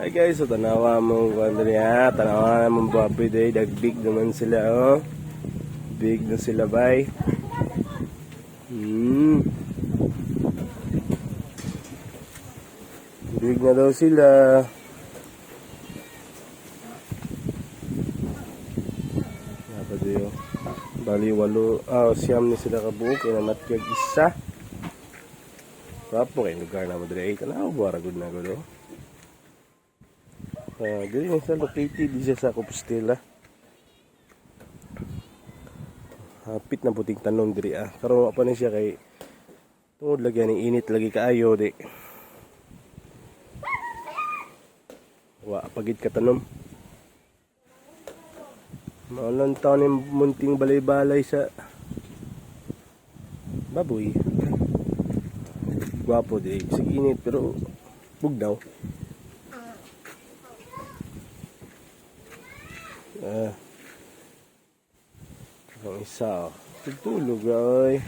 Hi guys, so tanawa mo kung ano niya, tanawa mo baboy day, dagbig naman sila oh. Big na sila bay. Big na daw sila. Dapat yun. Bali, walo, siyam ni sila kabuok, kaya namatyag isa. Wapo kay lugar na mo dire. Tanaw, buwara good na good oh. Dili lang siya located di siya sa Compostela. Hapit na puting tanom diri ah. Karon wa pa ni siya kay tungod lagi ni init lagi kaayo di. Wa pagid ka tanom. Maulan taon ni munting balay-balay sa baboy. Gwapo di sig init pero bugnaw. Ang isa oh. Tutulog ay.